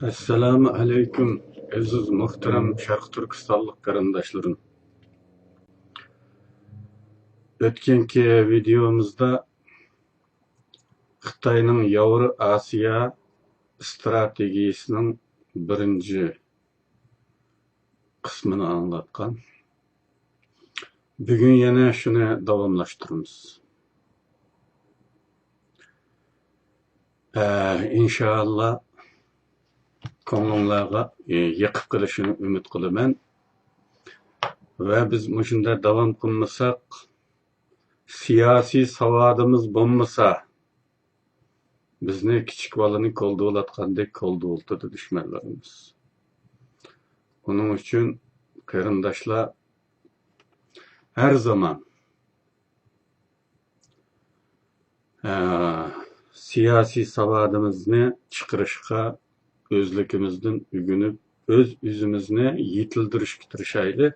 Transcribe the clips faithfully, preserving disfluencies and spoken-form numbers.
ئەسسالامۇ ئەلەيكۇم، ئەزىز مۇھتەرەم شەرقىي تۈركىستانلىق قېرىنداشلىرىم. ئۆتكەنكى ۋىدېيومىزدا خىتاينىڭ ياۋرو ئاسىيا ئىستراتېگىيىسىنىڭ بىرىنچى قىسمىنى ئاڭلاتقان. بۈگۈن يەنە شۇنى داۋاملاشتۇرىمىز. ئە، ئىنشائاللا، كۆڭلۈڭلارغا، ئە، يېقىپ قېلىشىنى ئۈمىد قىلىمەن. ۋە بىز مۇشۇنداق داۋام قىلمىساق، سىياسىي ساۋادىمىز بولمىسا، بىزنى كىچىك بالىنى كولدۇۋالاتقاندەك كولدۇۋالىتىدۇ دۈشمەنلىرىمىز. ئۇنىڭ ئۈچۈن قېرىنداشلار، ھەر زامان، ئە، سىياسىي ساۋادىمىزنى چىقىرىشقا، ئۆزلۈكىمىزدىن ئۆگىنىپ، ئۆز-ئۆزىمىزنى يېتىلدۈرۈشكە تىرىشايلى.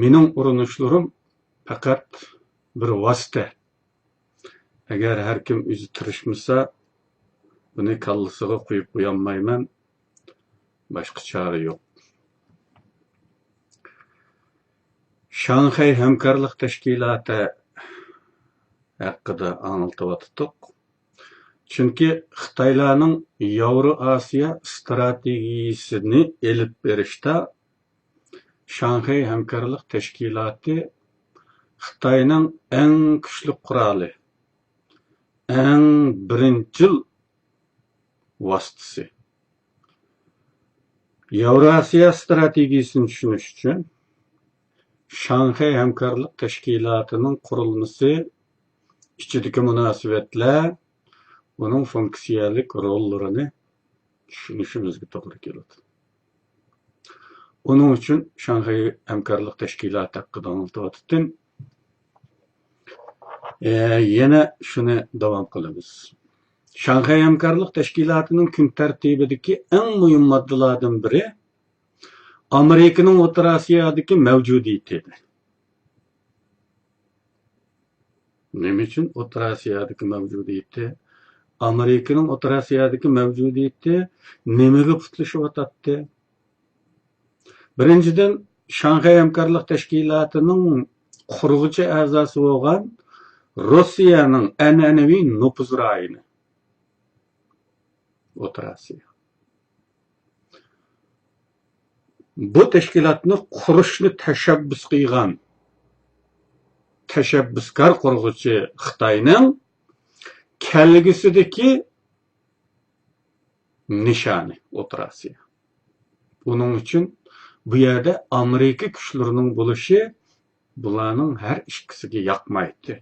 مېنىڭ ئۇرۇنۇشلىرىم پەقەت بىر ۋاسىتە. ئەگەر ھەر كىم ئۆزى تىرىشمىسا، بۇنى كاللىسىغا قويۇپ قويالمايمەن. باشقا چارە يوق. شاڭخەي ھەمكارلىق تەشكىلاتى ھەققىدە ئاڭلىتىۋاتاتتۇق. چۈنكى خىتايلارنىڭ ياۋرو ئاسىيا ئىستراتېگىيىسىنى ئېلىپ بېرىشتا شاڭخەي ھەمكارلىق تەشكىلاتى خىتاينىڭ ئەڭ كۈچلۈك قورالى، ئەڭ بىرىنچىل ۋاسىتىسى. ياۋراسىيا ئىستراتېگىيىسىنى چۈشىنىش ئۈچۈن، شاڭخەي ھەمكارلىق تەشكىلاتىنىڭ قۇرۇلمىسى، ئىچىدىكى مۇناسىۋەتلەر، ئۇنىڭ فۇنكسىيەلىك روللىرىنى چۈشىنىشىمىزگە توغرا كېلىدۇ. ئۇنىڭ ئۈچۈن شاڭخەي ھەمكارلىق تەشكىلاتى ھەققىدە ئاڭلىتىۋاتىتتىم. ئە، يەنە شۇنى داۋام قىلىمىز. شاڭخەي ھەمكارلىق تەشكىلاتىنىڭ كۈن تەرتىپىدىكى ئەڭ مۇھىم ماددىلاردىن بىرى ئامېرىكىنىڭ ئوتتۇرا ئاسىيادىكى مەۋجۇدىيىتى. نېمە ئۈچۈن ئوتتۇرا ئاسىيادىكى مەۋجۇدىيىتى؟ ئامېرىكىنىڭ ئوتتۇرا ئاسىيادىكى مەۋجۇدىيىتى نېمىگە پۇتلىشىۋاتاتتى؟ بىرىنچىدىن، شاڭخەي ھەمكارلىق تەشكىلاتىنىڭ قۇرغۇچى ئەزاسى بولغان روسىيەنىڭ ئەنئەنىۋى نوپۇز رايونى ئوتتۇرا ئاسىيا. بۇ تەشكىلاتنى قۇرۇشنى تەشەببۇس قىلغان تەشەببۇسكار قۇرغۇچى خىتاينىڭ كەلگۈسىدىكى نىشانى ئوتتۇرا ئاسىيا. بۇنىڭ ئۈچۈن بۇ يەردە ئامېرىكا كۈچلىرىنىڭ بولۇشى بۇلارنىڭ ھەر ئىككىسىگە ياقمايتتى.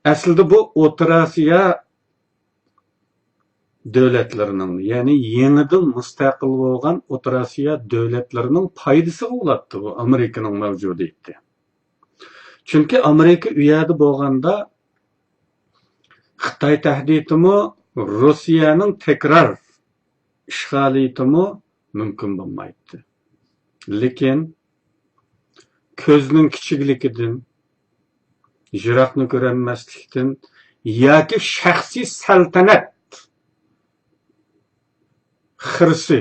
ئەسلىدە بۇ ئوتتۇرا ئاسىيا دۆلەتلىرىنىڭ، يەنى يېڭىدىن مۇستەقىل بولغان ئوتتۇرا ئاسىيا دۆلەتلىرىنىڭ پايدىسىغا بولاتتى بۇ ئامېرىكىنىڭ مەۋجۇدىيىتى. چۈنكى ئامېرىكا ئۇ يەردە بولغاندا خىتاي تەھدىتىمۇ، روسىيەنىڭ تەكرار ئىشغالىيىتىمۇ مۇمكىن بولمايتتى. لېكىن كۆزنىڭ كىچىكلىكىدىن، يىراقنى كۆرەلمەسلىكتىن ياكى شەخسىي سەلتەنەت خىرىسى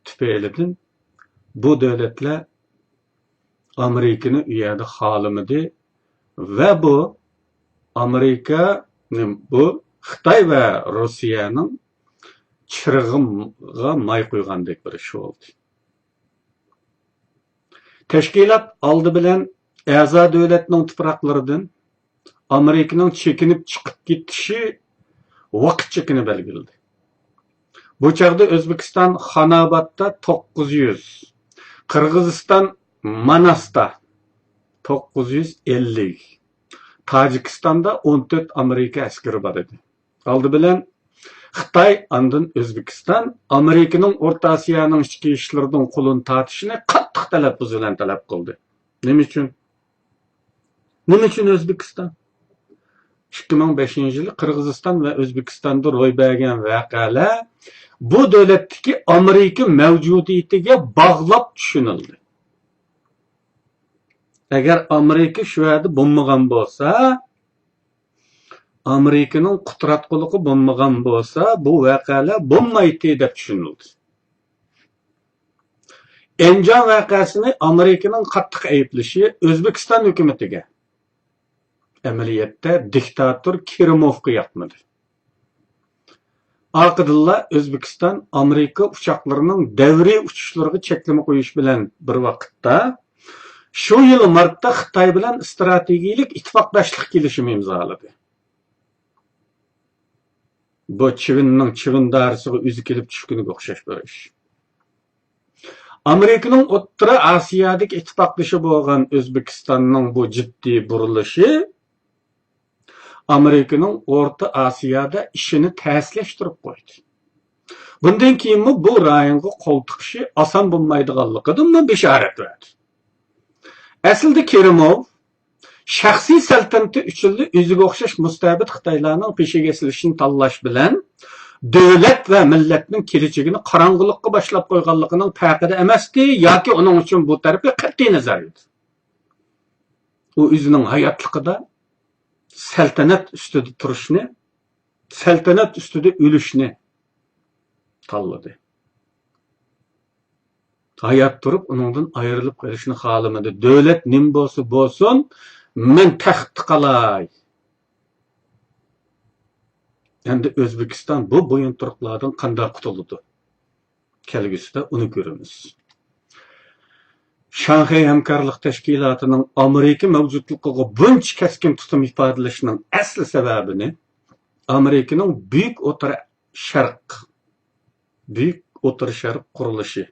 تۈپەيلىدىن بۇ دۆلەتلەر ئامېرىكىنى ئۇ يەردە خالىمىدى ۋە بۇ ئامېرىكا، بۇ خىتاي ۋە روسىيەنىڭ چىرىغىغا ماي قۇيغاندەك بىر ئىش بولدى. تەشكىلات ئالدى بىلەن ئەزا دۆلەتنىڭ تۇپراقلىرىدىن ئامېرىكىنىڭ چېكىنىپ چىقىپ كېتىشى ۋاقىت چېكىنى بەلگىلىدى. بۇ چاغدا ئۆزبېكىستان خاناباتتا توققۇز يۈز، قىرغىزىستان ماناستا توققۇز يۈز ئەللىك، تاجىكىستاندا ئون تۆت ئامېرىكا ئەسكىرى بار ئىدى. ئالدى بىلەن خىتاي، ئاندىن ئۆزبېكىستان ئامېرىكىنىڭ ئورتا ئاسىيانىڭ ئىچكى ئىشلىرىدىن قولىنى تارتىشىنى قاتتىق تەلەپپۇز بىلەن تەلەپ قىلدى. نېمە ئۈچۈن؟ نېمە ئۈچۈن ئۆزبېكىستان؟ ئىككى مىڭ بەشىنچى يىلى قىرغىزىستان ۋە ئۆزبېكىستاندا روي بەرگەن ۋەقەلەر بۇ دۆلەتتىكى ئامېرىكا مەۋجۇدىيىتىگە باغلاپ چۈشىنىلدى. ئەگەر ئامېرىكا شۇ يەردە بولمىغان بولسا، ئامېرىكىنىڭ قۇتراتقۇلۇقى بولمىغان بولسا، بۇ ۋەقەلەر بولمايتتى دەپ چۈشىنىلدى. ئەنجان ۋەقەسىنى ئامېرىكىنىڭ قاتتىق ئەيىبلىشى ئۆزبېكىستان ھۆكۈمىتىگە، ئەمەلىيەتتە دىكتاتور كېرىموۋغا ياقمىدى. ئارقىدىنلا ئۆزبېكىستان ئامېرىكا ئۇچاقلىرىنىڭ دەۋرىي ئۇچۇشلىرىغا چەكلىمە قويۇش بىلەن بىر ۋاقىتتا، شۇ يىل مارتتا خىتاي بىلەن ئىستراتېگىيىلىك ئىتتىپاقداشلىق كېلىشىمى ئىمزالىدى. بۇ چىۋىننىڭ چىۋىن دارىسىغا ئۆزى كېلىپ چۈشكىنىگە ئوخشاش بىر ئىش. ئامېرىكىنىڭ ئوتتۇرا ئاسىيادىكى ئىتتىپاقدىشى بولغان ئۆزبېكىستاننىڭ بۇ جىددىي بۇرۇلۇشى ئامېرىكىنىڭ ئورتا ئاسىيادا ئىشىنى تەسلەشتۈرۈپ قويدى. بۇندىن كېيىنمۇ بۇ رايونغا قول تىقىشى ئاسان بولمايدىغانلىقىدىنمۇ بېشارەت بەردى. ئەسلىدە كېرىموۋ شەخسىي سەلتەنىتى ئۈچۈنلا ئۆزىگە ئوخشاش مۇستەبىت خىتايلارنىڭ بېشىغا ئېسىلىشنى تاللاش بىلەن دۆلەت ۋە مىللەتنىڭ كېلىچىكىنى قاراڭغۇلۇققا باشلاپ قويغانلىقىنىڭ پەرقىدە ئەمەستى ياكى ئۇنىڭ ئۈچۈن بۇ تەرىپى قەتئىي نەزەر ئىدى. ئۇ ئۆزىنىڭ ھاياتلىقىدا سەلتەنەت ئۈستىدە تۇرۇشنى، سەلتەنەت ئۈستىدە ئۆلۈشنى تاللىدى. ھايات تۇرۇپ ئۇنىڭدىن ئايرىلىپ قېلىشنى خالىمىدى. دۆلەت نېمە بولسا بولسۇن، مەن تەختتە قالاي. ئەمدى ئۆزبېكىستان بۇ بويۇنتۇرۇقلاردىن قانداق قۇتۇلىدۇ؟ كەلگۈسىدە ئۇنى كۆرىمىز. شاڭخەي ھەمكارلىق تەشكىلاتىنىڭ ئامېرىكا مەۋجۇتلۇقىغا بۇنچە كەسكىن تۇتۇم ئىپادىلىشىنىڭ ئەسلى سەۋەبىنى ئامېرىكىنىڭ بۈيۈك ئوتتۇرا شەرق، بۈيۈك ئوتتۇرا شەرق قۇرۇلۇشى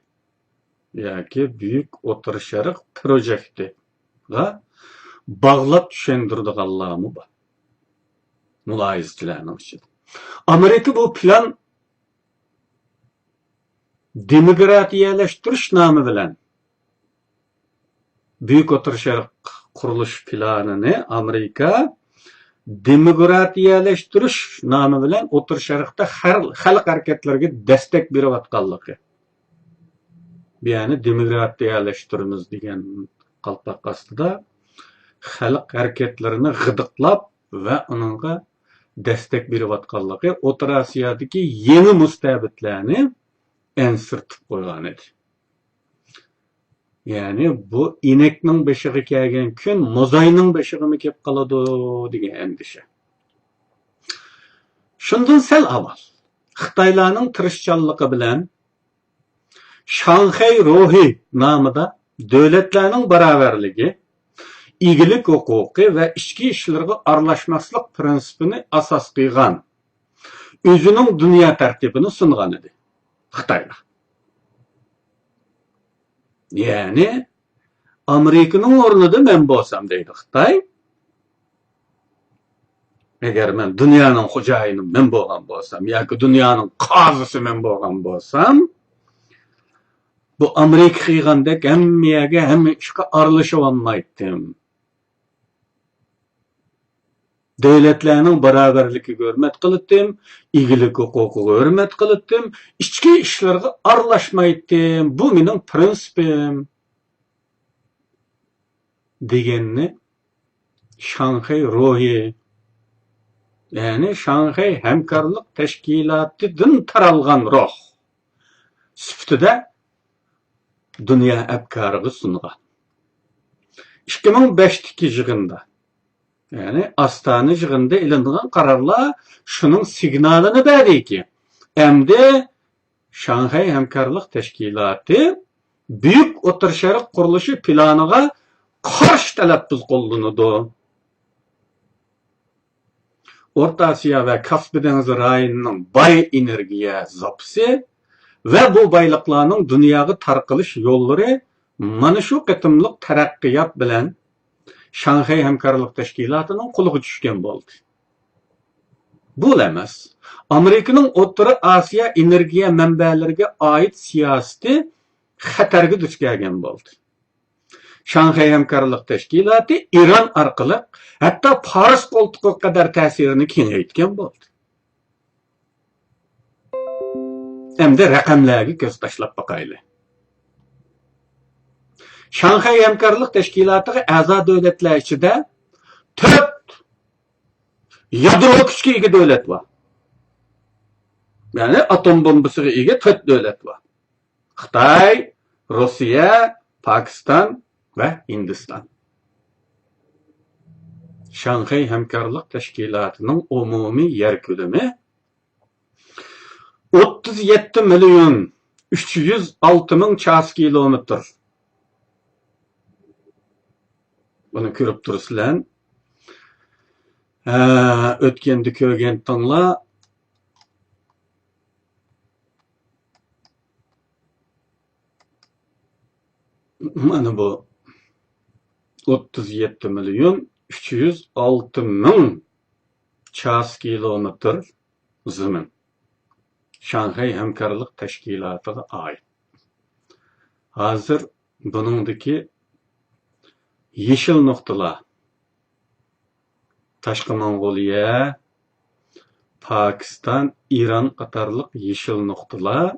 ياكى بۈيۈك ئوتتۇرا شەرق پروژېكتىغا باغلاپ چۈشەندۈرىدىغانلارمۇ بار. مۇلاھىزىچىلەرنىڭ ئىچىدە ئامېرىكا بۇ پىلان دېموكراتىيەلەشتۈرۈش نامى بىلەن بۈيۈك ئوتتۇرا شەرق قۇرۇلۇش پىلانىنى ئامېرىكا دېموكراتىيەلەشتۈرۈش نامى بىلەن ئوتتۇرا شەرقتە خەر-، خەلق ھەرىكەتلىرىگە دەستەك بېرىۋاتقانلىقى، يەنى دېموكراتىيەلەشتۈرىمىز دېگەن قالپاق ئاستىدا خەلق ھەرىكەتلىرىنى غىدىقلاپ ۋە ئۇنىڭغا دەستەك بېرىۋاتقانلىقى ئوتتۇرا ئاسىيادىكى يېڭى مۇستەبىتلەرنى ئەنسىرىتىپ قويغان ئىدى. يەنى بۇ ئىنەكنىڭ بېشىغا كەلگەن كۈن موزاينىڭ بېشىغىمۇ كېلىپ قالىدۇ دېگەن ئەندىشە. شۇندىن سەل ئاۋۋال خىتايلارنىڭ تىرىشچانلىقى بىلەن شاڭخەي روھى نامىدا دۆلەتلەرنىڭ باراۋەرلىكى، ئىگىلىك ھوقۇقى ۋە ئىچكى ئىشلىرىغا ئارىلاشماسلىق پىرىنسىپىنى ئاساس قىلغان ئۆزىنىڭ دۇنيا تەرتىپىنى سۇنغان ئىدى خىتايلار. يەنى ئامېرىكىنىڭ ئورنىدا مەن بولسام دەيدۇ خىتاي، ئەگەر مەن دۇنيانىڭ خوجايىنى مەن بولغان بولسام ياكى دۇنيانىڭ قازىسى مەن بولغان بولسام، بۇ ئامېرىكا قىلغاندەك ھەممە يەرگە، ھەممە ئىشقا ئارىلىشىۋالمايتتىم. دۆلەتلەرنىڭ باراۋەرلىكىگە ھۆرمەت قىلاتتىم، ئىگىلىك ھوقۇقىغا ھۆرمەت قىلاتتىم، ئىچكى ئىشلىرىغا ئارىلاشمايتتىم. بۇ مېنىڭ پىرىنسىپىم. دېگەننى شاڭخەي روھى، يەنى شاڭخەي ھەمكارلىق تەشكىلاتىدىن تارالغان روھ سۈپىتىدە دۇنيا ئەپكارىغا سۇنغان. ئىككى مىڭ بەشتىكى يىغىندا، يەنى ئاستانا يىغىنىدا ئېلىنغان قارارلار شۇنىڭ سىگنالىنى بەردىكى، ئەمدى شاڭخەي ھەمكارلىق تەشكىلاتى بۈيۈك ئوتتۇرا شەرق قۇرۇلۇشى پىلانىغا قارشى تەلەپپۇز قوللىنىدۇ. ئورتا ئاسىيا ۋە كاسپىي دېڭىزى رايونىنىڭ باي ئېنېرگىيە زاپىسى ۋە بۇ بايلىقلارنىڭ دۇنياغا تارقىلىش يوللىرى مانا شۇ قېتىملىق تەرەققىيات بىلەن شاڭخەي ھەمكارلىق تەشكىلاتىنىڭ قولىغا چۈشكەن بولدى. بۇلا ئەمەس، ئامېرىكىنىڭ ئوتتۇرا ئاسىيا ئېنېرگىيە مەنبەلىرىگە ئائىت سىياسىتى خەتەرگە دۇچ كەلگەن بولدى. شاڭخەي ھەمكارلىق تەشكىلاتى ئىران ئارقىلىق ھەتتا پارس قولتۇقىغا قەدەر تەسىرىنى كېڭەيتكەن بولدى. ئەمدى رەقەملەرگە كۆز تاشلاپ باقايلى. شاڭخەي ھەمكارلىق تەشكىلاتىغا ئەزا دۆلەتلەر ئىچىدە تۆت يادرو كۈچكە ئىگە دۆلەت بار. يەنى ئاتوم بومبىسىغا ئىگە تۆت دۆلەت بار. خىتاي، روسىيە، پاكىستان ۋە ھىندىستان. شاڭخەي ھەمكارلىق تەشكىلاتىنىڭ ئومۇمىي يەر كۆلىمى ئوتتۇز يەتتە مىليون ئۈچ يۈز ئالتە مىڭ چارسى كىلومېتىر. بۇنى كۆرۈپ تۇرىسىلەر. ھە، ئۆتكەندە كۆرگەنتىڭلار. مانا بۇ ئوتتۇز يەتتە مىليون ئۈچ يۈز ئالتە مىڭ چارسى كىلومېتىر زېمىن. شاڭخەي ھەمكارلىق تەشكىلاتىغا ئائىت. ھازىر بۇنىڭدىكى يېشىل نۇقتىلار، تاشقى موڭغۇلىيە، پاكىستان، ئىران قاتارلىق يېشىل نۇقتىلار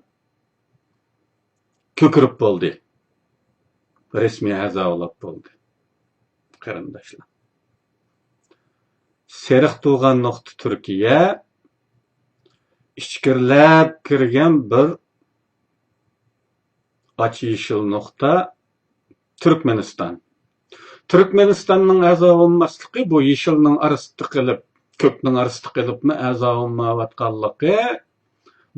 كۆكىرىپ بولدى. رەسمىي ئەزا بولۇپ بولدى. قېرىنداشلار. سېرىق تۇغان نۇقتا تۈركىيە، ئىچكىرىلەپ كىرگەن بىر ئاچ يېشىل نۇقتا تۈركمەنىستان. تۈركمەنىستاننىڭ ئەزا بولماسلىقى، بۇ يېشىلنىڭ ئارىسىدا قېلىپ، كۆكنىڭ ئارىسىدا قېلىپمۇ ئەزا بولمايۋاتقانلىقى،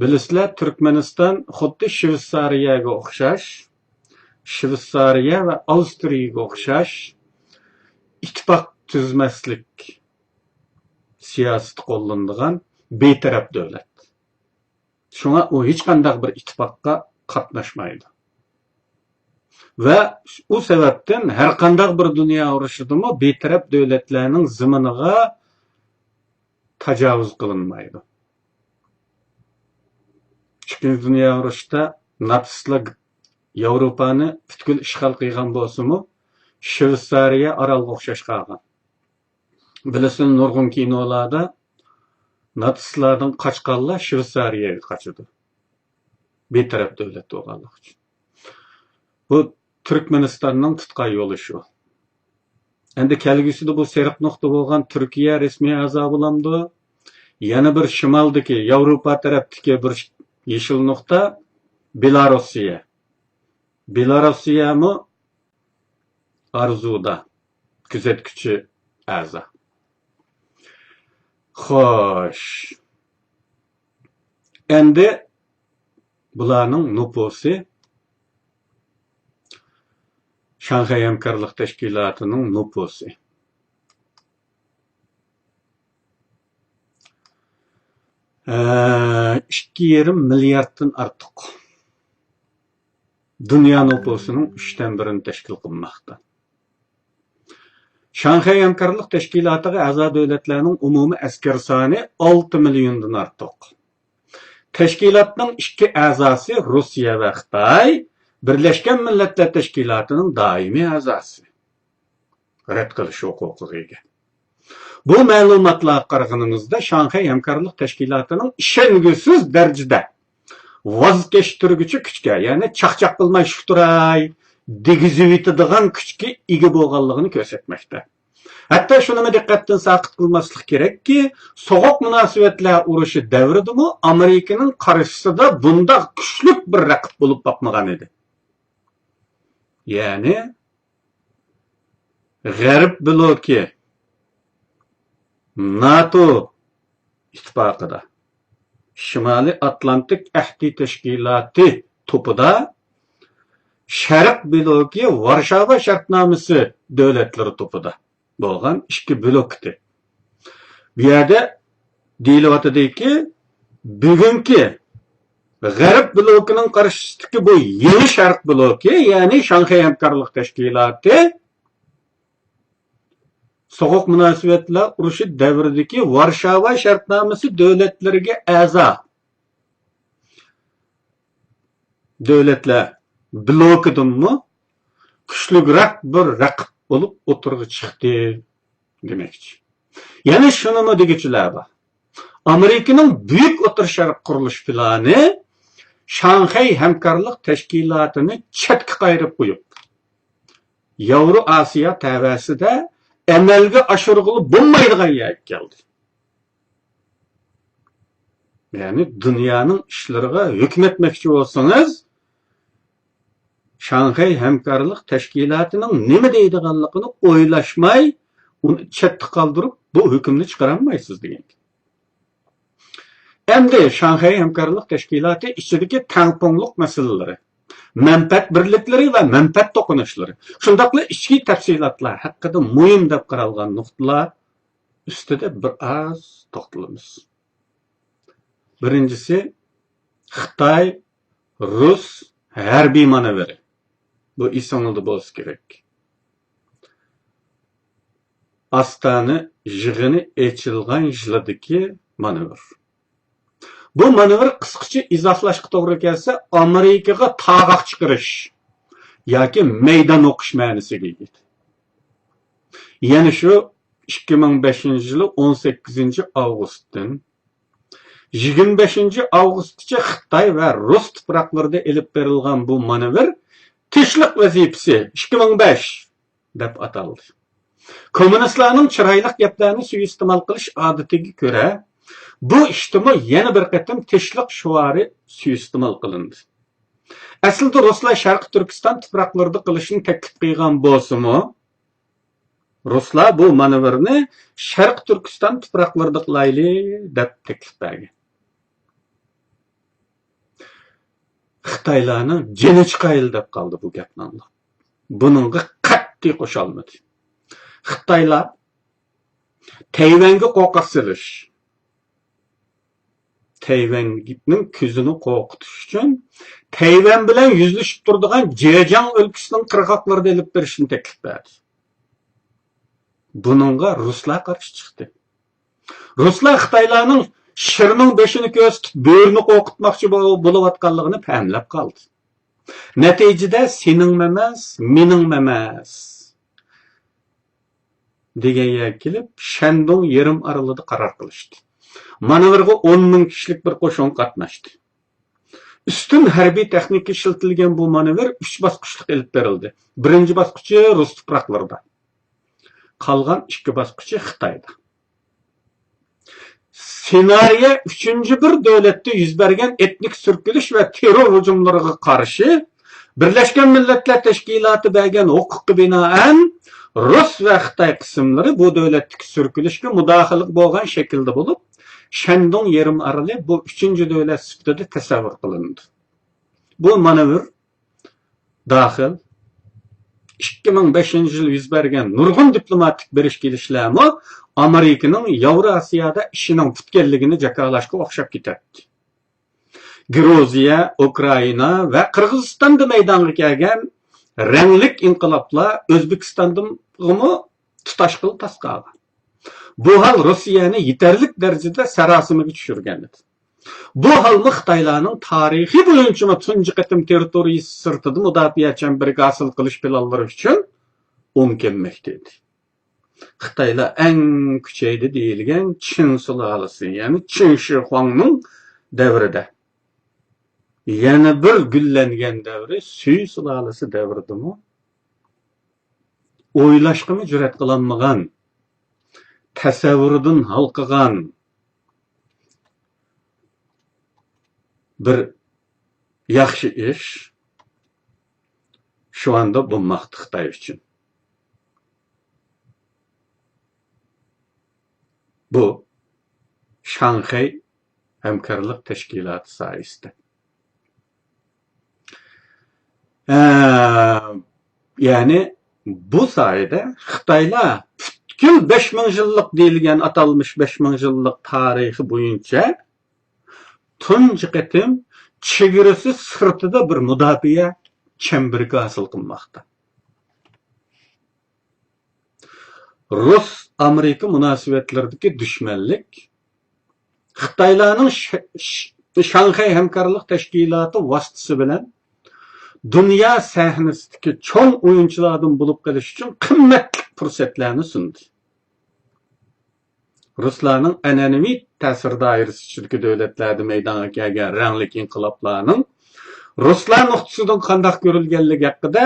بىلىسىلەر، تۈركمەنىستان خۇددى شۋېتسارىيەگە ئوخشاش، شۋېتسارىيە ۋە ئاۋسترىيەگە ئوخشاش ئىتتىپاق تۈزمەسلىك سىياسىتى قوللىنىدىغان بىتەرەپ دۆلەت. شۇڭا ئۇ ھېچقانداق بىر ئىتتىپاققا قاتناشمايدۇ. ۋە ئۇ سەۋەبتىن ھەرقانداق بىر دۇنيا ئۇرۇشىدىمۇ بىتەرەپ دۆلەتلەرنىڭ زېمىنىغا تاجاۋۇز قىلىنمايدۇ. ئىككىنچى دۇنيا ئۇرۇشىدا ناتسىستلار ياۋروپانى پۈتكۈل ئىشغال قىلغان بولسىمۇ، شۋېتسارىيە ئارالغا ئوخشاش قالغان. بىلىسىلەر، نۇرغۇن كىنولاردا ناتسىستلاردىن قاچقانلار شۋېتسارىيەگە قاچىدۇ. بىتەرەپ دۆلەت بولغانلىقى ئۈچۈن. بۇ تۈركمەنىستاننىڭ تۇتقان يولى شۇ. ئەمدى كەلگۈسىدە بۇ سېرىق نۇقتا بولغان تۈركىيە رەسمىي ئەزا بولامدۇ؟ يەنە بىر شىمالدىكى، ياۋروپا تەرەپتىكى بىر يېشىل نۇقتا بېلاروسىيە. بېلاروسىيەمۇ ئارزۇدا، كۆزەتكۈچى ئەزا. خوش. ئەمدى بۇلارنىڭ نوپۇسى، شاڭخەي ھەمكارلىق تەشكىلاتىنىڭ نوپۇسى. ئىككى يېرىم مىلياردتىن ئارتۇق. دۇنيا نوپۇسىنىڭ ئۈچتىن بىرىنى تەشكىل قىلماقتا. شاڭخەي ھەمكارلىق تەشكىلاتىغا ئەزا دۆلەتلەرنىڭ ئومۇمىي ئەسكەر سانى ئالتە مىليوندىن ئارتۇق. تەشكىلاتنىڭ ئىككى ئەزاسى، روسىيە ۋە خىتاي، بىرلەشكەن مىللەتلەر تەشكىلاتىنىڭ دائىمىي ئەزاسى. رەت قىلىش ھوقۇقىغا ئىگە. بۇ مەلۇماتلارغا قارىغىنىمىزدا، شاڭخەي ھەمكارلىق تەشكىلاتىنىڭ ئىشەنگۈسىز دەرىجىدە ۋاز كەچتۈرگۈچى كۈچكە، يەنى چاقچاق قىلماي شۇ تۇراي دېگۈزۈۋېتىدىغان كۈچكە ئىگە بولغانلىقىنى كۆرسەتمەكتە. ھەتتا شۇنىمۇ دىققەتتىن ساقىت قىلماسلىق كېرەككى، سوغۇق مۇناسىۋەتلەر ئۇرۇشى دەۋرىدىمۇ ئامېرىكىنىڭ قارشىسىدا بۇنداق كۈچلۈك بىر رەقىب بولۇپ باقمىغان ئىدى. يەنى غەرب بلوكى، ناتو ئىتتىپاقىدا، شىمالىي ئاتلانتىك ئەھدى تەشكىلاتى توپىدا، شەرق بلوكى، ۋارشاۋا شەرتنامىسى دۆلەتلىرى توپىدا بولغان ئىككى بلوك ئىدى. بۇ يەردە دېيىلىۋاتىدۇكى، بۈگۈنكى غەرب بلوكىنىڭ قارشىسىدىكى بۇ يېڭى شەرق بلوكى، يەنى شاڭخەي ھەمكارلىق تەشكىلاتى، سوغۇق مۇناسىۋەتلەر ئۇرۇشى دەۋرىدىكى ۋارشاۋا شەرتنامىسى دۆلەتلىرىگە ئەزا دۆلەتلەر بلوكىدىنمۇ كۈچلۈكرەك بىر رەقىب بولۇپ ئوتتۇرىغا چىقتى دېمەكچى. يەنە شۇنىمۇ دېگۈچىلەر بار. ئامېرىكىنىڭ بۈيۈك ئوتتۇرا شەرق قۇرۇلۇش پىلانى شاڭخەي ھەمكارلىق تەشكىلاتىنى چەتكە قايرىپ قويۇپ، ياۋرو ئاسىيا تەۋەسىدە ئەمەلگە ئاشۇرغىلى بولمايدىغان يەرگە كەلدى. يەنى دۇنيانىڭ ئىشلىرىغا ھۆكۈم ئەتمەكچى بولسىڭىز، شاڭخەي ھەمكارلىق تەشكىلاتىنىڭ نېمە دەيدىغانلىقىنى ئويلاشماي، ئۇنى چەتتە قالدۇرۇپ، بۇ ھۆكۈمنى چىقىرالمايسىز دېگەن. ئەمدى شاڭخەي ھەمكارلىق تەشكىلاتى ئىچىدىكى تەڭپۇڭلۇق مەسىلىلىرى، مەنپەئەت بىرلىكلىرى ۋە مەنپەئەت توقۇنۇشلىرى، شۇنداقلا ئىچكى تەپسىلاتلار ھەققىدە مۇھىم دەپ قارالغان نۇقتىلار ئۈستىدە بىر ئاز توختىلىمىز. بىرىنچىسى، خىتاي، رۇس ھەربىي مانېۋىرى. بۇ ئېسىڭىزدە بولسا كېرەك. ئاستانە يىغىنى ئېچىلغان يىلىدىكى مانېۋىر. بۇ مانېۋىر قىسقىچە ئىزاھلاشقا توغرا كەلسە، ئامېرىكىغا تاغاق چىقىرىش ياكى مەيدان ئوقۇش مەنىسىگە ئىگە ئىدى. يەنە شۇ ئىككى مىڭ بەشىنچى يىلى ئون سەككىزىنچى ئاۋغۇستتىن يىگىرمە بەشىنچى ئاۋغۇستقىچە خىتاي ۋە رۇس تۇپراقلىرىدا ئېلىپ بېرىلغان بۇ مانېۋىر تىنچلىق ۋەزىپىسى ئىككى مىڭ بەش دەپ ئاتالدى. كوممۇنىستلارنىڭ چىرايلىق گەپلەرنى سۇيىئىستېمال قىلىش ئادىتىگە كۆرە، بۇ ئىشتىمۇ يەنە بىر قېتىم تىنچلىق شوئارى سۇيىئىستېمال قىلىندى. ئەسلىدە رۇسلار شەرقىي تۈركىستان تۇپراقلىرىدا قىلىشنى تەكلىپ قىلغان بولسىمۇ، رۇسلار بۇ مانېۋىرنى شەرقىي تۈركىستان تۇپراقلىرىدا قىلايلى دەپ تەكلىپ بەرگەن. خىتايلارنىڭ جېنى چىقايلى دەپ قالدى بۇ گەپنى ئاڭلاپ. بۇنىڭغا قەتئىي قوشالمىدى. خىتايلار تەيۋەنگە قورقاق سېلىش، تەيۋەننىڭ كۆزىنى قورقۇتۇش ئۈچۈن تەيۋەن بىلەن يۈزلىشىپ تۇرىدىغان جېجياڭ ئۆلكىسىنىڭ قىرغاقلىرىدا ئېلىپ بېرىشنى تەكلىپ بەردى. بۇنىڭغا رۇسلار قارشى چىقتى. رۇسلار خىتايلارنىڭ شىرنىڭ بېشىنى كۆرسىتىپ، بۆرىنى قورقۇتماقچى بول-، بولۇۋاتقانلىقىنى پەملەپ قالدى. نەتىجىدە سېنىڭمۇ ئەمەس، مېنىڭمۇ ئەمەس دېگەن يەرگە كېلىپ، شەندۇڭ يېرىم ئارىلىدا قارار قىلىشتى. مانېۋىرغا ئون مىڭ كىشىلىك بىر قوشۇن قاتناشتى. ئۈستۈن ھەربىي تېخنىكا ئىشلىتىلگەن بۇ مانېۋىر ئۈچ باسقۇچلۇق ئېلىپ بېرىلدى. بىرىنچى باسقۇچى رۇس تۇپراقلىرىدا، قالغان ئىككى باسقۇچى خىتايدا. سېنارىيە ئۈچىنچى بىر دۆلەتتە يۈز بەرگەن ئېتنىك سۈركىلىش ۋە تېررور ھۇجۇملىرىغا قارشى بىرلەشكەن مىللەتلەر تەشكىلاتى بەرگەن ھوقۇققا بىنائەن، رۇس ۋە خىتاي قىسىملىرى بۇ دۆلەتتىكى سۈركىلىشكە مۇداخىلىگە بولغان شەكىلدە بولۇپ، شەندۇڭ يېرىم ئارىلى بۇ ئۈچىنچى دۆلەت سۈپىتىدە تەسەۋۋۇر قىلىنىدۇ. بۇ مانېۋىر داخىل ئىككى مىڭ بەشىنچى يىل يۈز بەرگەن نۇرغۇن دىپلوماتىك بېرىش-كېلىشلەرمۇ ئامېرىكىنىڭ ياۋراسىيادا ئىشىنىڭ پۈتكەنلىكىنى جاكارلاشقا ئوخشاپ كېتەتتى. گرۇزىيە، ئۇكرائىنا ۋە قىرغىزىستاندا مەيدانغا كەلگەن رەڭلىك ئىنقىلابلار ئۆزبېكىستاندىمۇ تۇتاشقىلى تاس قالغان. بۇ ھال روسىيەنى يېتەرلىك دەرىجىدە ساراسىمىگە چۈشۈرگەن ئىدى. بۇ ھالمۇ خىتايلارنىڭ تارىخى بويىچىمۇ تۇنجى قېتىم تېررىتورىيىسى سىرتىدا مۇداپىئە چەمبىرىكى ھاسىل قىلىش پىلانلىرى ئۈچۈن ئوڭ كەلمەكتە ئىدى. خىتايلار ئەڭ كۈچەيدى دېيىلگەن چىڭ سۇلالىسى، يەنى چىڭ شىخۇاڭنىڭ دەۋرىدە، يەنە بىر گۈللەنگەن دەۋرى سۈي سۇلالىسى دەۋرىدىمۇ ئويلاشقىمۇ جۈرئەت قىلالمىغان، تەسەۋۋۇردىن ھالقىغان بىر ياخشى ئىش شۇ ئاندا بولماقتا خىتاي ئۈچۈن. بۇ شاڭخەي ھەمكارلىق تەشكىلاتى سايىسىدە. ئە، يەنى بۇ سايىدە خىتايلار پۈتكۈل بەش مىڭ يىللىق دېيىلگەن ئاتالمىش بەش مىڭ يىللىق تارىخى بويىچە تۇنجى قېتىم چېگرىسى سىرتىدا بىر مۇداپىئە چەمبىرىكى ھاسىل قىلماقتا. رۇس-ئامېرىكا مۇناسىۋەتلىرىدىكى دۈشمەنلىك خىتايلارنىڭ ش-، ش-، شاڭخەي ھەمكارلىق تەشكىلاتى ۋاسىتىسى بىلەن دۇنيا سەھنىسىدىكى چوڭ ئويۇنچىلاردىن بولۇپ قېلىش ئۈچۈن قىممەتلىك پۇرسەتلەرنى سۇندى. رۇسلارنىڭ ئەنئەنىۋى تەسىر دائىرىسى ئىچىدىكى دۆلەتلەردە مەيدانغا كەلگەن رەڭلىك ئىنقىلابلارنىڭ رۇسلار نۇقتىسىدىن قانداق كۆرۈلگەنلىكى ھەققىدە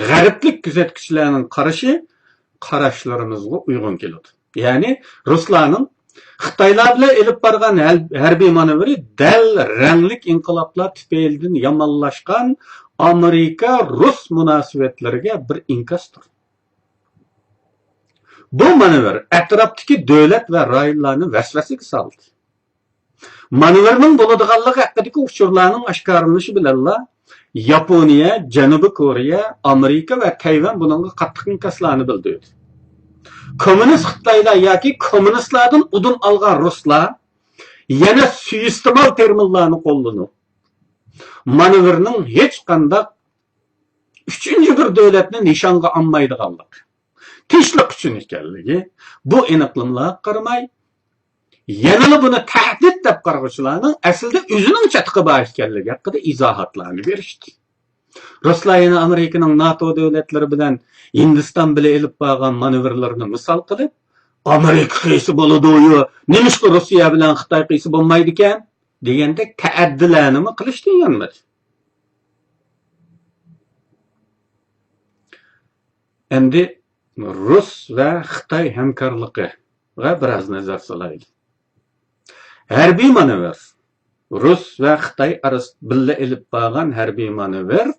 غەربلىك كۆزەتكۈچىلەرنىڭ قارىشى قاراشلىرىمىزغا ئۇيغۇن كېلىدۇ. يەنى رۇسلارنىڭ خىتايلار بىلەن ئېلىپ بارغان ھەل-، ھەربىي مانېۋىرى دەل رەڭلىك ئىنقىلابلار تۈپەيلىدىن يامانلاشقان ئامېرىكا-رۇس مۇناسىۋەتلىرىگە بىر ئىنكاستۇر. بۇ مانېۋىر ئەتراپتىكى دۆلەت ۋە رايونلارنى ۋەسۋەسىگە سالدى. مانېۋىرنىڭ بولىدىغانلىقى ھەققىدىكى ئۇچۇرلارنىڭ ئاشكارىلىنىشى بىلەنلا ياپونىيە، جەنۇبىي كورېيە، ئامېرىكا ۋە تەيۋەن بۇنىڭغا قاتتىق ئىنكاسلارنى بىلدۈردى. كوممۇنىست خىتايلار ياكى كوممۇنىستلاردىن ئۇدۇم ئالغان رۇسلار يەنە سۇيىئىستېمال تېرمىنلارنى قوللىنىپ، مانېۋىرنىڭ ھېچقانداق ئۈچىنچى بىر دۆلەتنى نىشانغا ئالمايدىغانلىقى، تىنچلىق ئۈچۈن ئىكەنلىكى، بۇ ئېنىقلىمىلارغا قارىماي، يەنىلا بۇنى تەھدىت دەپ قارىغۇچىلارنىڭ ئەسلىدە ئۆزىنىڭ چاتىقى بار ئىكەنلىكى ھەققىدە ئىزاھاتلارنى بېرىشتى. رۇسلار يەنە ئامېرىكىنىڭ ناتو دۆلەتلىرى بىلەن ھىندىستان بىلەن ئېلىپ بارغان مانېۋىرلىرىنى مىسال قىلىپ، «ئامېرىكا قىلسا بولىدۇ، نېمىشقا روسىيە بىلەن خىتاي قىلسا بولمايدىكەن؟» دېگەندەك تەئەددىلەرنىمۇ قىلىشتىن يانمىدى. ئەمدى رۇس ۋە خىتاي ھەمكارلىقىغا بىراز نەزەر سالايلى. ھەربىي مانېۋىر، رۇس ۋە خىتاي ئارىسىدا بىللە ئېلىپ بارغان ھەربىي مانېۋىر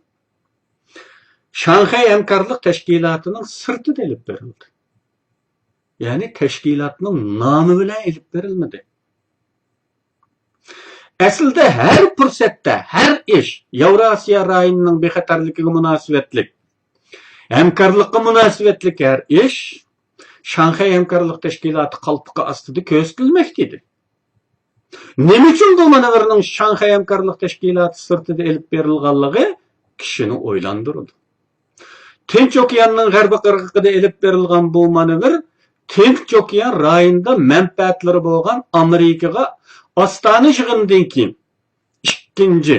شاڭخەي ھەمكارلىق تەشكىلاتىنىڭ سىرتىدا ئېلىپ بېرىلدى. يەنى تەشكىلاتنىڭ نامى بىلەن ئېلىپ بېرىلمىدى. ئەسلىدە ھەر پۇرسەتتە ھەر ئىش، ياۋراسىيا رايونىنىڭ بىخەتەرلىكىگە مۇناسىۋەتلىك، ھەمكارلىققا مۇناسىۋەتلىك ھەر ئىش شاڭخەي ھەمكارلىق تەشكىلاتى قالپىقى ئاستىدا كۆزىتىلمەكتە ئىدى. نېمە ئۈچۈن بۇ مانېۋىرنىڭ شاڭخەي ھەمكارلىق تەشكىلاتى سىرتىدا ئېلىپ بېرىلغانلىقى كىشىنى ئويلاندۇرىدۇ. تىنچ ئوكياننىڭ غەربىي قىرغىقىدا ئېلىپ بېرىلغان بۇ مانېۋىر تىنچ ئوكيان رايونىدا مەنپەئەتلىرى بولغان ئامېرىكىغا ئاستانا يىغىنىدىن كېيىن ئىككىنچى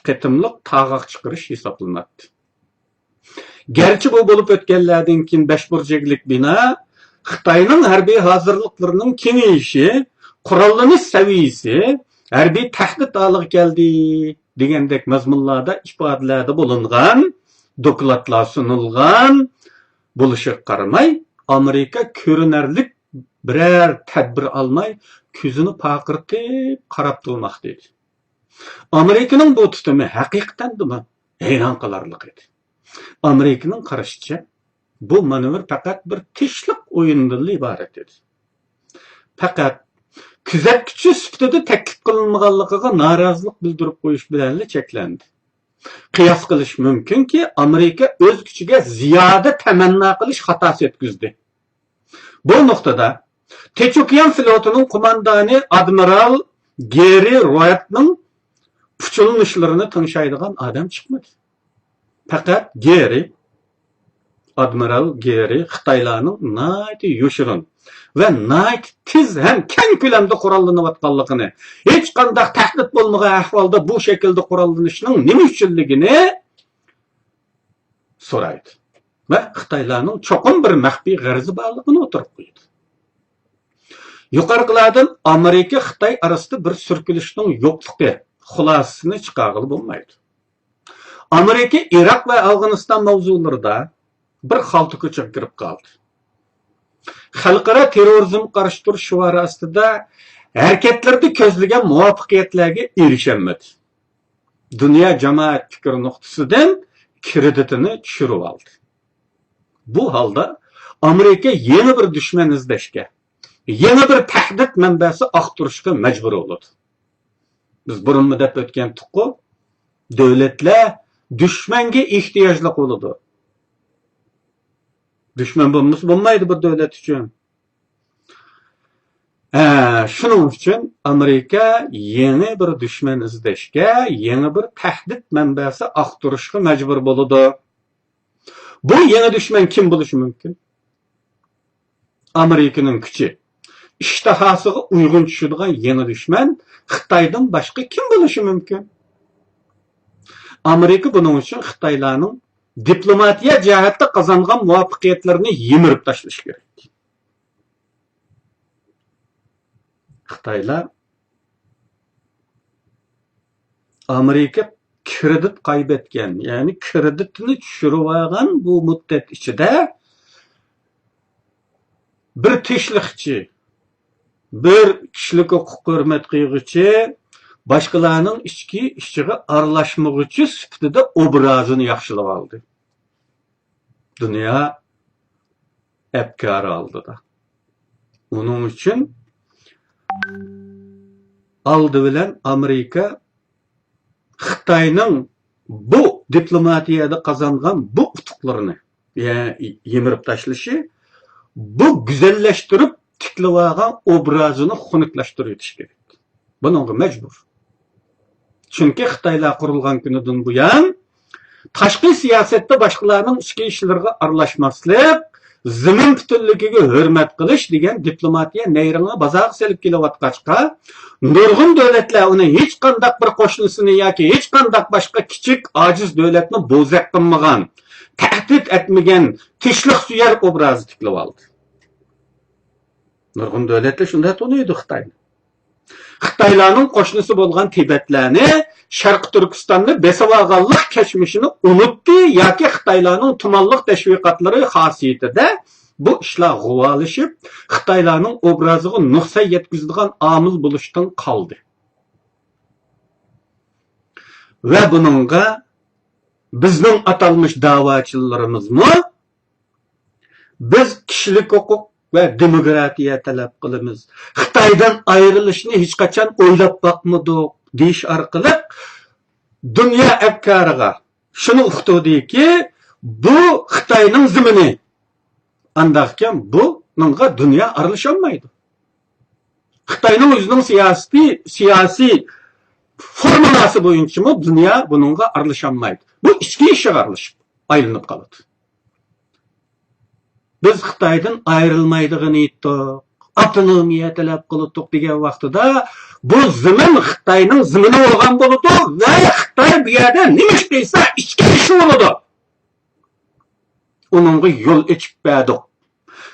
قېتىملىق تاغاق چىقىرىش ھېسابلىناتتى. گەرچە بۇ بولۇپ ئۆتكەنلەردىن كېيىن بەش بۇرجەكلىك بىنا خىتاينىڭ ھەربىي ھازىرلىقلىرىنىڭ كېڭىيىشى، قوراللىنىش سەۋىيىسى ھەربىي تەھدىت ھالىغا كەلدى دېگەندەك مەزمۇنلاردا ئىپادىلەردە بولۇنغان، دوكلاتلار سۇنۇلغان بولۇشىغا قارىماي، ئامېرىكا كۆرۈنەرلىك بىرەر تەدبىر ئالماي، كۆزىنى پارقىرىتىپ قاراپ تۇرماقتا ئىدى. ئامېرىكىنىڭ بۇ تۇتۇمى ھەقىقەتەندىمۇ ھەيران قالارلىق ئىدى. ئامېرىكىنىڭ قارىشىچە، بۇ مانېۋىر پەقەت بىر تىنچلىق ئويۇنىدىنلا ئىبارەت ئىدى. پەقەت كۆزەتكۈچى سۈپىتىدە تەكلىپ قىلىنمىغانلىقىغا نارازىلىق بىلدۈرۈپ قويۇش بىلەنلا چەكلەندى. قىياس قىلىش مۇمكىنكى، ئامېرىكا ئۆز كۈچىگە زىيادە تەمەننا قىلىش خاتاسى يەتكۈزدى. بۇ نۇقتىدا تىنچ ئوكيان فلوتىنىڭ قوماندانى ئادمىرال گېرى رويتنىڭ پۇچۇلىنىشلىرىنى تىڭشايدىغان ئادەم چىقمىدى. پەقەت گېرى، ئادمىرال گېرى خىتايلارنىڭ ناھايىتى يوشۇرۇن ۋە ناھايىتى تېز ھەم كەڭ كۆلەمدە قوراللىنىۋاتقانلىقىنى، ھېچقانداق تەھدىت بولمىغان ئەھۋالدا بۇ شەكىلدە قوراللىنىشنىڭ نېمە ئۈچۈنلۈكىنى سورايدۇ ۋە خىتايلارنىڭ چوقۇم بىر مەخپىي غەرىزى بارلىقىنى ئوتتۇرىغا قويىدۇ. يۇقىرىقىلاردىن ئامېرىكا خىتاي ئارىسىدا بىر سۈركىلىشنىڭ يوقلۇقى خۇلاسىسىنى چىقارغىلى بولمايدۇ. ئامېرىكا ئىراق ۋە ئافغانىستان ماۋزۇلىرىدا بىر خالتا كوچىغا كىرىپ قالدى. خەلقئارا تېررورىزمغا قارشى تۇرۇش شوئارى ئاستىدا ھەرىكەتلىرىدە كۆزلىگەن مۇۋەپپەقىيەتلەرگە ئېرىشەلمىدى. دۇنيا جامائەت پىكرى نۇقتىسىدىن كرېدىتىنى چۈشۈرۈۋالدى. بۇ ھالدا ئامېرىكا يېڭى بىر دۈشمەن ئىزدەشكە، يېڭى بىر تەھدىت مەنبەسى ئاختۇرۇشقا مەجبۇر بولىدۇ. بىز بۇرۇنمۇ دەپ ئۆتكەنتۇققۇ، دۆلەتلەر دۈشمەنگە ئېھتىياجلىق بولىدۇ. دۈشمەن بولمىسا بولمايدۇ بىر دۆلەت ئۈچۈن. ھە، شۇنىڭ ئۈچۈن ئامېرىكا يېڭى بىر دۈشمەن ئىزدەشكە، يېڭى بىر تەھدىت مەنبەسى ئاختۇرۇشقا مەجبۇر بولىدۇ. بۇ يېڭى دۈشمەن كىم بولۇشى مۇمكىن؟ ئامېرىكىنىڭ كۈچى، ئىشتىھاسىغا ئۇيغۇن چۈشىدىغان يېڭى دۈشمەن خىتايدىن باشقا كىم بولۇشى مۇمكىن؟ ئامېرىكا بۇنىڭ ئۈچۈن خىتايلارنىڭ دىپلوماتىيە جەھەتتە قازانغان مۇۋەپپەقىيەتلىرىنى يىمىرىپ تاشلىشى كېرەك. خىتايلار ئامېرىكا كرېدىت قايبەتكەن، يەنى كرېدىتىنى چۈشۈرۈۋالغان بۇ مۇددەت ئىچىدە بىر تىنچلىقچى، بىر كىشىلىك ھوقۇق ھۆرمەت قىلغۇچى، باشقىلارنىڭ ئىچكى ئىشىغا ئارىلاشمىغۇچى سۈپىتىدە ئوبرازىنى ياخشىلىۋالدى دۇنيا ئەپكارى ئالدىدا. ئۇنىڭ ئۈچۈن ئالدى بىلەن ئامېرىكا خىتاينىڭ بۇ دىپلوماتىيەدە قازانغان بۇ ئۇتۇقلىرىنى يە-، يىمىرىپ تاشلىشى، بۇ گۈزەللەشتۈرۈپ تىكلىۋالغان ئوبرازىنى خۇنۈكلەشتۈرۈۋېتىش كېرەك. بۇنىڭغا مەجبۇر. چۈنكى خىتايلار قۇرۇلغان كۈنىدىن بۇيان، تاشقى سىياسەتتە باشقىلارنىڭ ئىچكى ئىشلىرىغا ئارىلاشماسلىق، زېمىن پۈتۈنلۈكىگە ھۆرمەت قىلىش دېگەن دىپلوماتىيە نەيرىڭى بازارغا سېلىپ كېلىۋاتقاچقا، نۇرغۇن دۆلەتلەر ئۇنى ھېچقانداق بىر قوشنىسىنى ياكى ھېچقانداق باشقا كىچىك، ئاجىز دۆلەتنى بوزەك قىلمىغان، تەھدىت ئەتمىگەن، تىنچلىق سۆيەر ئوبرازى تىكلىۋالدى. نۇرغۇن دۆلەتلەر شۇنداق تونۇيدۇ خىتاينى. خىتايلارنىڭ قوشنىسى بولغان تىبەتلەرنى، شەرقىي تۈركىستاننى بېسىۋالغانلىق كەچمىشىنى ئۇنۇتتى ياكى خىتايلارنىڭ تۇمانلىق تەشۋىقاتلىرى خاسىيىتىدە بۇ ئىشلار غۇۋالىشىپ، خىتايلارنىڭ ئوبرازىغا نۇقسان يەتكۈزىدىغان ئامىل بولۇشتىن قالدى. ۋە بۇنىڭغا بىزنىڭ ئاتالمىش داۋاچىلىرىمىزمۇ، بىز كىشىلىك ھوقۇق ۋە دېموكراتىيە تەلەپ قىلىمىز، خىتايدىن ئايرىلىشنى ھېچقاچان ئويلاپ باقمىدۇق، دېيىش ئارقىلىق دۇنيا ئەپكارىغا شۇنى ئۇقتۇردىكى، بۇ خىتاينىڭ زېمىنى. ئانداقكەن بۇنىڭغا دۇنيا ئارىلىشالمايدۇ. خىتاينىڭ ئۆزىنىڭ سىياسىتى، سىياسىي فورمۇلاسى بويىچىمۇ دۇنيا بۇنىڭغا ئارىلىشالمايدۇ. بۇ ئىچكى ئىشىغا ئارىلىشىپ ئايلىنىپ قالىدۇ. بىز خىتايدىن ئايرىلمايدىغىنى ئېيتتۇق، ئاپتونومىيە تەلەپ قىلدۇق دېگەن ۋاقتىدا، بۇ زېمىن خىتاينىڭ زېمىنى بولغان بولىدۇ ۋە خىتاي بۇ يەردە نېمە ئىش قىلسا، ئىچكى ئىشى بولىدۇ. ئۇنىڭغا يول ئېچىپ بەردۇق.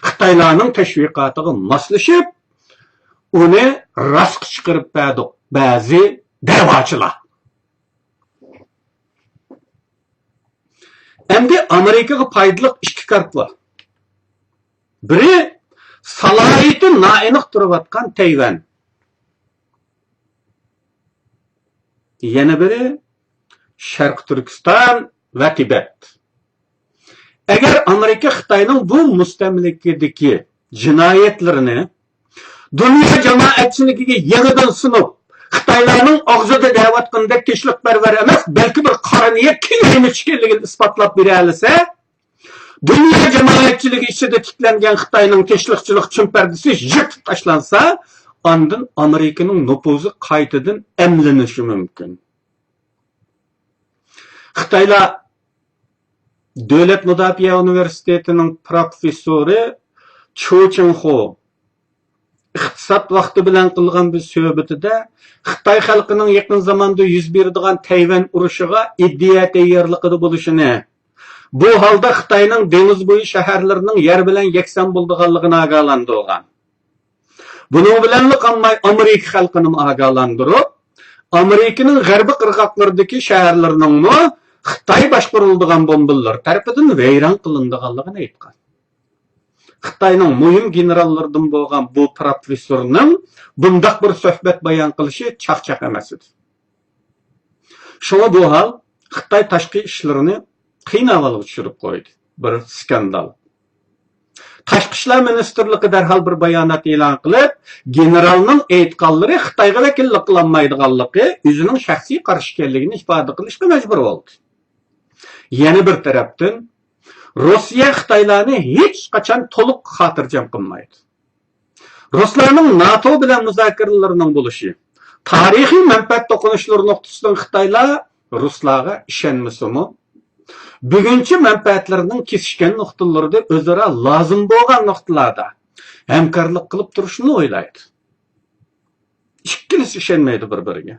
خىتايلارنىڭ تەشۋىقاتىغا ماسلىشىپ، ئۇنى راستقا چىقىرىپ بەردۇق بەزى دەۋاچىلار. ئەمدى ئامېرىكىغا پايدىلىق ئىككى كارت بار. بىرى، سالاھىيىتى نائېنىق تۇرۇۋاتقان تەيۋەن. يەنە بىرى، شەرقىي تۈركىستان ۋە تىبەت. ئەگەر ئامېرىكا خىتاينىڭ بۇ مۇستەملىكىدىكى جىنايەتلىرىنى دۇنيا جامائەتچىلىكىگە يېڭىدىن سۇنۇپ، خىتايلارنىڭ ئاغزىدا دەۋاتقىنىدەك تىنچلىقپەرۋەر ئەمەس، بەلكى بىر قارا نىيەت، كىنە نېمە ئىكەنلىكىنى ئىسپاتلاپ بېرەلىسە، دۇنيا جامائەتچىلىكى ئىچىدە تىكلەنگەن خىتاينىڭ تىنچلىقچىلىق چۈمپەردىسى يىرتىپ تاشلانسا، ئاندىن ئامېرىكىنىڭ نوپۇزى قايتىدىن ئەملىنىشى مۇمكىن. خىتايلار دۆلەت مۇداپىئە ئۇنىۋېرسىتېتىنىڭ پروفېسسورى چۇ چىڭخۇ ئىقتىساد ۋاقتى بىلەن قىلغان بىر سۆھبىتىدە خىتاي خەلقىنىڭ يېقىن زاماندا يۈز بېرىدىغان تەيۋەن ئۇرۇشىغا ئىدىيە تەييارلىقىدا بولۇشىنى، بۇ ھالدا خىتاينىڭ دېڭىز بويى شەھەرلىرىنىڭ يەر بىلەن يەكسان بولىدىغانلىقىنى ئاگاھلاندۇرغان. بۇنىڭ بىلەنلا قالماي، ئامېرىكا خەلقىنىمۇ ئاگاھلاندۇرۇپ، ئامېرىكىنىڭ غەربىي قىرغاقلىرىدىكى شەھەرلىرىنىڭمۇ خىتاي باشقۇرۇلىدىغان بومبىلىرى تەرىپىدىن ۋەيران قىلىنىدىغانلىقىنى ئېيتقان. خىتاينىڭ مۇھىم گېنېراللىرىدىن بولغان بۇ پروفېسسورنىڭ بۇنداق بىر سۆھبەت بايان قىلىشى چاقچاق ئەمەس ئىدى. شۇڭا بۇ ھال خىتاي تاشقى ئىشلىرىنى قىيىن ئەھۋالغا چۈشۈرۈپ قويدى. بىر سكاندال. تاشقى ئىشلار مىنىستىرلىقى دەرھال بىر بايانات ئېلان قىلىپ، گېنېرالنىڭ ئېيتقانلىرى خىتايغا ۋەكىللىك قىلالمايدىغانلىقى، ئۆزىنىڭ شەخسىي قارشى ئىكەنلىكىنى ئىپادە قىلىشقا مەجبۇر بولدى. يەنە بىر تەرەپتىن، روسىيە خىتايلارنى ھېچقاچان تولۇق خاتىرجەم قىلمايدۇ. رۇسلارنىڭ ناتو بىلەن مۇزاكىرىلىرىنىڭ بولۇشى، تارىخىي مەنپەئەت توقۇنۇشلىرى نۇقتىسىدىن خىتايلار رۇسلارغا ئىشەنمىسىمۇ، بۈگۈنچە مەنپەئەتلىرىنىڭ كېسىشكەن نۇقتىلىرىدا ئۆزئارا لازىم بولغان نۇقتىلاردا ھەمكارلىق قىلىپ تۇرۇشنى ئويلايدۇ. ئىككىلىسى ئىشەنمەيدۇ بىر-بىرىگە.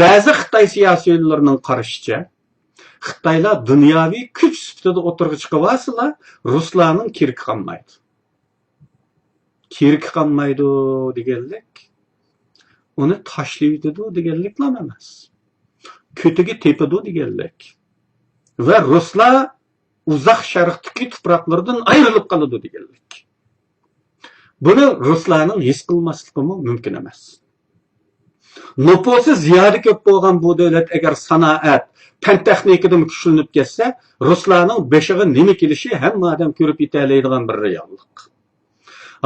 بەزى خىتاي سىياسىيونلىرىنىڭ قارىشىچە، خىتايلار دۇنياۋى كۈچ سۈپىتىدە ئوتتۇرىغا چىقىۋالسىلا، رۇسلارنىڭ كېرىكى قالمايدۇ. كېرىكى قالمايدۇ دېگەنلىك، ئۇنى تاشلىۋېتىدۇ دېگەنلىكلا ئەمەس. كۆتىگە تېپىدۇ دېگەنلىك. ۋە رۇسلار ئۇزاق شەرقتىكى تۇپراقلىرىدىن ئايرىلىپ قالىدۇ دېگەنلىك. بۇنى رۇسلارنىڭ ھېس قىلماسلىقىمۇ مۇمكىن ئەمەس. نوپۇسى زىيادە كۆپ بولغان بۇ دۆلەت ئەگەر سانائەت، پەن تېخنىكىدىمۇ كۈچلىنىپ كەتسە، رۇسلارنىڭ بېشىغا نېمە كېلىشى ھەممە ئادەم كۆرۈپ يېتەلەيدىغان بىر رېئاللىق.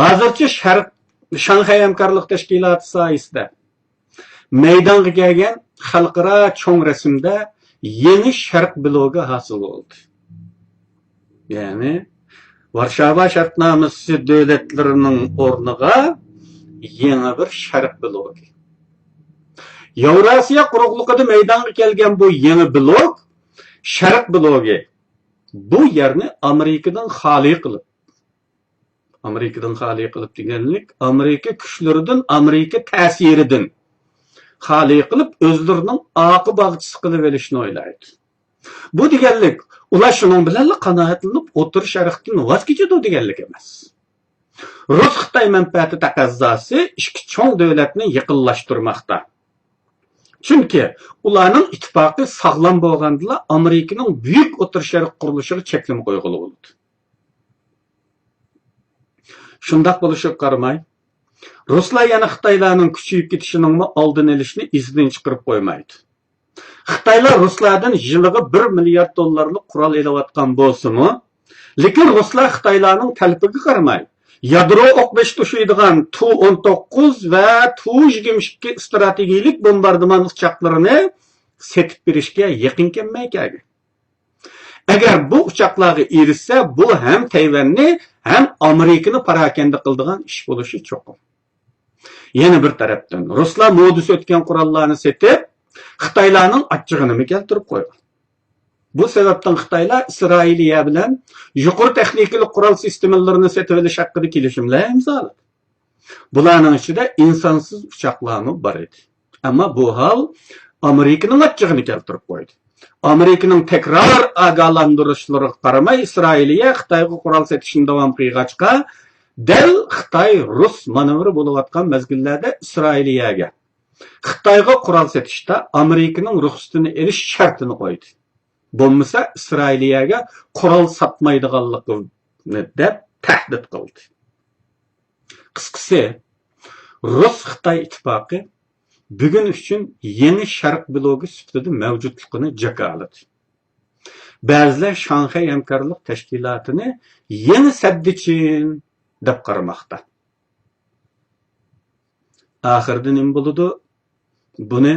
ھازىرچە شەرق، شاڭخەي ھەمكارلىق تەشكىلاتى ساھەسىدە مەيدانغا كەلگەن خەلقئارا چوڭ رەسىمدە يېڭى شەرق بلوگى ھاسىل بولدى. يەنى، ۋارشاۋا شەرتنامىسى دۆلەتلىرىنىڭ ئورنىغا يېڭى بىر شەرق بلوگى. ياۋراسىيا قۇرۇقلۇقىدا مەيدانغا كەلگەن بۇ يېڭى بلوك، شەرق بلوگى، بۇ يەرنى ئامېرىكىدىن خالىي قىلىپ، ئامېرىكىدىن خالىي قىلىپ دېگەنلىك، ئامېرىكا كۈچلىرىدىن، ئامېرىكا تەسىرىدىن خالىي قىلىپ، ئۆزلىرىنىڭ ئارقا باغچىسى قىلىۋېلىشنى ئويلايدۇ. بۇ دېگەنلىك، ئۇلار شۇنىڭ بىلەنلا قانائەتلىنىپ، ئوتتۇرا شەرقتىن ۋاز كېچىدۇ دېگەنلىك ئەمەس. رۇس-خىتاي مەنپەئەتى تەقەززاسى ئىككى چوڭ دۆلەتنى يېقىنلاشتۇرماقتا. چۈنكى ئۇلارنىڭ ئىتتىپاقى ساغلام بولغاندىلا، ئامېرىكىنىڭ بۈيۈك ئوتتۇرا شەرق قۇرۇلۇشىغا چەكلىمە قويغىلى بولىدۇ. شۇنداق بولۇشىغا قارىماي، رۇسلار يەنە خىتايلارنىڭ كۈچىيىپ كېتىشىنىڭمۇ ئالدىنى ئېلىشنى ئېسىدىن چىقىرىپ قويمايدۇ. خىتايلار رۇسلاردىن يىلىغا بىر مىليارد دوللارلىق قورال ئېلىۋاتقان بولسىمۇ، لېكىن رۇسلار خىتايلارنىڭ تەلىپىگە قارىماي، يادرو ئوق بېشى توشۇيدىغان تۇ ئون توققۇز ۋە تۇ يىگىرمە ئىككى ئىستراتېگىيىلىك بومباردىمان ئۇچاقلىرىنى سېتىپ بېرىشكە يېقىن كەلمەي كەلگەن. ئەگەر بۇ ئۇچاقلارغا ئېرىشسە، بۇ ھەم تەيۋەننى، ھەم ئامېرىكىنى پاراكەندە قىلىدىغان ئىش بولۇشى چوقۇم. يەنە بىر تەرەپتىن، رۇسلار مودىسى ئۆتكەن قوراللارنى سېتىپ، خىتايلارنىڭ ئاچچىقىنىمۇ كەلتۈرۈپ قويغان. بۇ سەۋەبتىن خىتايلار ئىسرائىلىيە بىلەن يۇقىرى تېخنىكىلىق قورال سىستېمىلىرىنى سېتىۋېلىش ھەققىدە كېلىشىملەر ئىمزالىدى. بۇلارنىڭ ئىچىدە ئىنسانسىز ئۇچاقلارمۇ بار ئىدى. ئەمما بۇ ھال ئامېرىكىنىڭ ئاچچىقىنى كەلتۈرۈپ قويدى. ئامېرىكىنىڭ تەكرار ئاگاھلاندۇرۇشلىرىغا قارىماي، ئىسرائىلىيە خىتايغا قورال سېتىشنى داۋام قىلغاچقا، دەل خىتاي-رۇس مانېۋىرى بولۇۋاتقان مەزگىللەردە ئىسرائىلىيەگە خىتايغا قورال سېتىشتا ئامېرىكىنىڭ رۇخسىتىنى ئېلىش شەرتىنى قويدى. بولمىسا ئىسرائىلىيەگە قورال ساتمايدىغانلىقىنى دەپ تەھدىت قىلدى. قىسقىسى، رۇس-خىتاي ئىتتىپاقى بۈگۈن ئۈچۈن يېڭى شەرق بلوگى سۈپىتىدە مەۋجۇتلۇقىنى جاكارلىدى. بەزىلەر شاڭخەي ھەمكارلىق تەشكىلاتىنى يېڭى سەددىچىن دەپ قارىماقتا. ئاخىرىدا نېمە بولىدۇ؟ بۇنى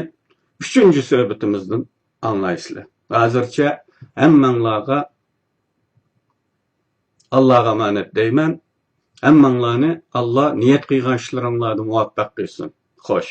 ئۈچىنچى سۆھبىتىمىزدىن ئاڭلايسىلەر. ھازىرچە ھەممەڭلارغا ئاللاغا ئامانەت دەيمەن. ھەممەڭلارنى ئاللا نىيەت قىلغان ئىشلىرىڭلاردا مۇۋەپپەق قىلسۇن. خوش.